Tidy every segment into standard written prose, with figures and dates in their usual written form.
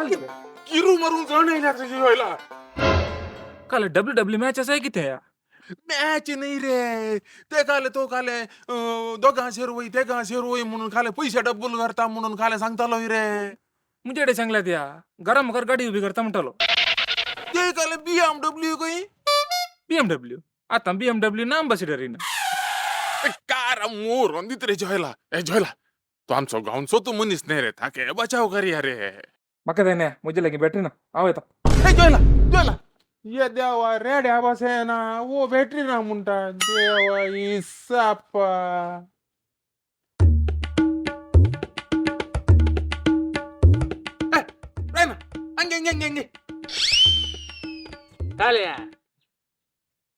किरू मारून जण येयल्यात रे जोयला. काल डब्ल्यू डब्ल्यू मॅच आसा कितें? मॅच न्ही रे, ते काले तो काले दोगां शेर वय तेगां शेर वय म्हणून काले पयशे डब्बल करता म्हणून काले सांगतालो रे. मुजे कडेन सांगल्या त्या घरा मुखार गाडी उबी करता म्हणटालो. ते काले BMW खंय. BMW आतां BMW ना अंबासिडर येना. कार मोर दित रे जोयला. ए जोयला, तो आमचो गांवचो तूं मनीस न्ही रे, ताका बचाव करया रे. म्हाका जायना, म्हजे लागीं बॅटरी ना, हांव येता. ए जोयला जोयला, ये देवा, रेड्या बसेना वो बॅटरी ना म्हणटा. देवा इसापा. अंगे अंगे अंगे अंगे. काल्या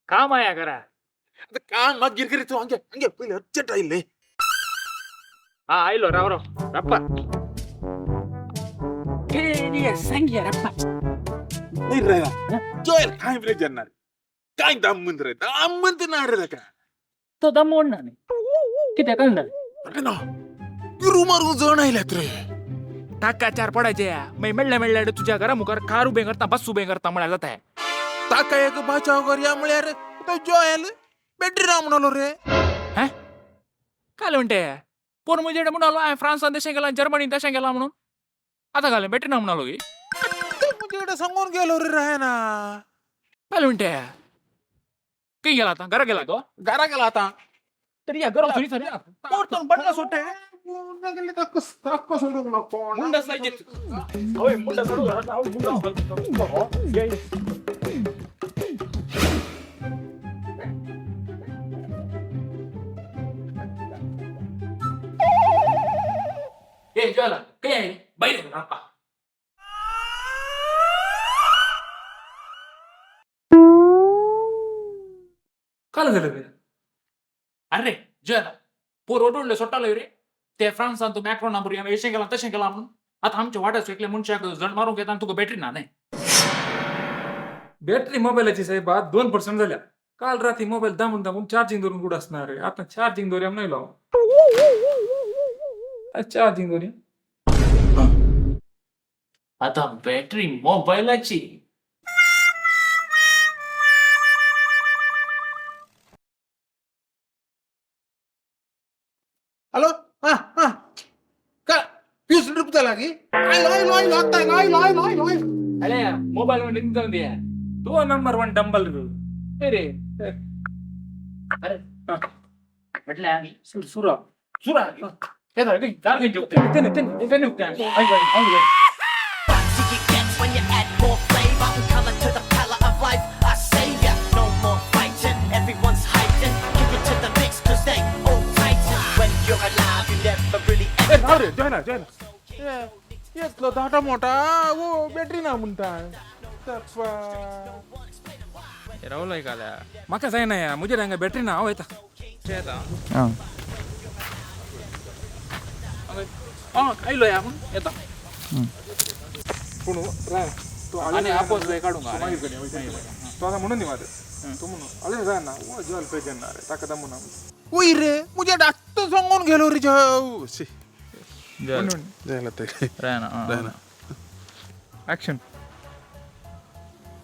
काम आया करा. आता काम मागीर करी, तूं अंगे अंगे, पयलीं अर्जंट आयिल्ले. हा आयलो, राव राव रप्पा. सांग रप्पा. नाही रे जोयल, काय प्रेजर ना रे, काय दाम म्हणत रे, दाम म्हणत ना रे ताका. तो दम ओडना न्ही कित्याक कळना. अरे ना, किरू मारून जण आयल्यात रे. ताका चार पडायचे मागीर मेळ्ळे मेळ्ळे तुज्या घरा मुखार कार उबें करता, बस उबें करता म्हळ्यार जाता. ताका एक बचाव करया म्हळ्यार तो जोयल बॅटरी ना म्हणलो रे. काल म्हणटे पोर म्हजे म्हणालो हांवें फ्रांसान तशें गेला, जर्मनीन तशें गेला म्हणून. आतां घालें बॅटरी ना म्हणालो की. तो म्हजे कडेन सांगून गेलो रे रायना. काल म्हणटे खंय गेला आतां? घरा गेला तो? घरा गेला आतां. तरी या घरा वचून सर पोरतून बटना सोडटे. मुंडा सायजेत. हय मुंडा सोडू. ए जेवायला काय आहे बाहेर राप्पा. काल जालें रे? अरे जेवायला पोर ओडोडले सोडटालो रे ते फ्रांसान. तूं मॅक्रोना भुरग्यांक अशें केलां तशें केलां म्हणून. आतां आमच्या वाड्याचो एकल्या मनशाक जण मारूंक येता आनी तुका बॅटरी ना न्ही. बॅटरी मोबायलाची साहेब 2% जाल्या. काल राती मोबायल दामून दामून चार्जिंग दवरून गुड असणार रे. आता चार्जिंग दवरया नाही लाव, चार्जिंग दवरया. आता बॅटरी मोबायलाची. हॅलो, हा हा, काय फ्यूज ट्रिप जाला की? आयलो आयलो आयलो, आत्ता आयलो आयलो आयलो आयलो आयलो. अरे मोबायल मध्ये जाऊन दे. तो नंबर वन डंबल रे. अरे म्हटलं सुरा. सुरा हे दार घेऊन जेवते. तेने तेने. तेने उगते. See you get when you add more flavor and color to the palette of life. I save ya. No more fighting. Everyone's hiding. Kick it to the mix 'cause they all tighten. When you're alive, you never really ए राव रे जॉयना जॉयना, येतलो धाटो मोठा वो battery ना म्हणटा. रावलोय काल्या. म्हाका जायना या, म्हजे हांगा बॅटरी ना, हांव येता. आयलो या पूण येता. पूण राय तू. आनी आपोस जाय काडूंक. मागीर करूया. तू आतां म्हणून दी म्हाका. तूं म्हणून अळे जायना वो जोल प्रेजन ना रे, ताका दमून ना. वय रे, म्हजे आत्तां सांगून गेलो रे. शी जायला ते. रायना. ऍक्शन.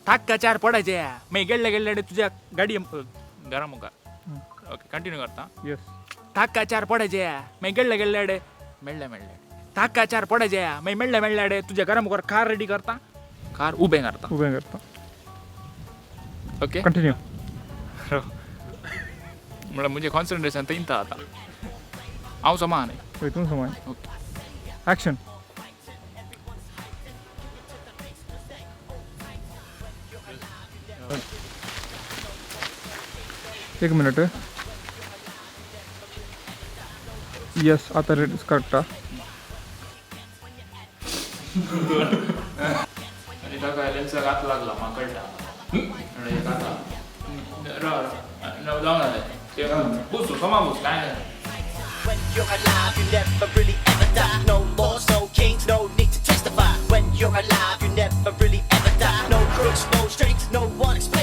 ताका चार पडायचे मागीर गेल्ले गेल्ले तुज्या गाडी घरा मुखार. ओके, कंटिन्यू करता. येस. ताका चार पडायचे मागीर गेल्ले गेल्ले मेळ्ळे मेळ्ळे. ताका चार पडायचे मागीर मेळ्ळे मेळ्ळे तुज्या घरा मुखार कार रेडी करता, कार उबें करता. उबें करता. ओके. कंटिन्यू. म्हळ्यार म्हजें कॉन्सन्ट्रेशन थंयता आतां. हांव समा न्ही. वय तूं समज. ओके. ऍक्शन. एक मिनिट. येस, आता रेडी करेक्ट. आनी ताका लेन्साक हात लागला म्हाका कळटा. राव राव, जावं जालें. बस समा बस, कांय जायना. When you're alive, you never really ever die. No laws, no kings, no need to testify. When you're alive, you never really ever die. No crooks, no strings, no one explain.